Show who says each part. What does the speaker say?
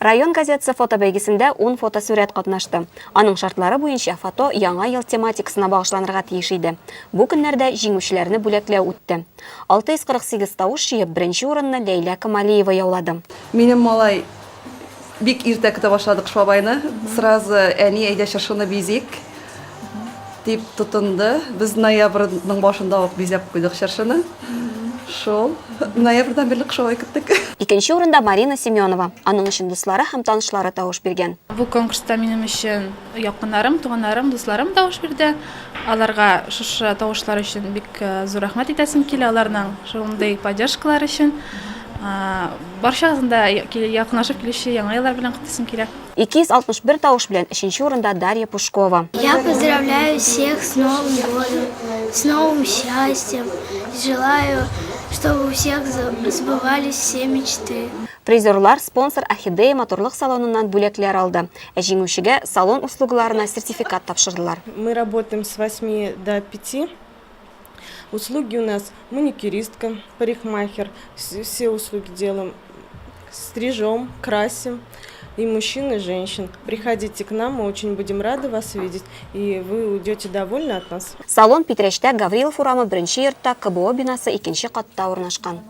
Speaker 1: Район газетасы фотобәйгесендә ун фотосурәт катнашты. Аның шартлары буенча фото Яңа ел тематикасына багышланырга тиеш иде. Бу көннәрдә җиңүчеләрне бүләкләү үтте. 648 тавыш җыеп, беренче урынны Ләйлә Камалиева яулады.
Speaker 2: Минем малай бик иртә көтә башлады Кыш бабайны. Сразу, әни, әйдә чыршыны бизик, дип тотынды. Без ноябрьнең башында ук бизәп куйдык чыршыны. Шул. Ноябрьдән бирле Кыш бабай көттек.
Speaker 1: Икенче урында Марина Семенова. Аның өчен дуслары һәм танышлары тавыш биргән.
Speaker 3: Бу конкурста минем өчен якыннарым, туганнарым, дусларым тавыш бирде. Аларга шушы тавышлар өчен бик зур рәхмәт әйтәсем килә, аларның шундый поддержкалары өчен. Барчагызны да якынлашып килүче Яңа еллар белән котлыйсым килә.
Speaker 1: 261 тавыш белән өченче урында Дарья Пушкова.
Speaker 4: Я поздравляю всех с Новым годом, с новым счастьем. Желаю, чтобы у всех сбывались все мечты.
Speaker 1: Призерлар спонсор Орхидея матурлык салоныннан бүләкләр алды, ә җиңүчегә салон услугаларына сертификат тапшырдылар.
Speaker 5: Мы работаем с 8 до 5. Услуги у нас маникюристка, парикмахер, все услуги делаем, стрижем, красим и мужчин, и женщин. Приходите к нам, мы очень будем рады вас видеть, и вы уйдете довольны от нас.
Speaker 1: Салон Питрәчтә Гаврилов урамы беренче йортта КБО бинасы икенче катта урнашкан.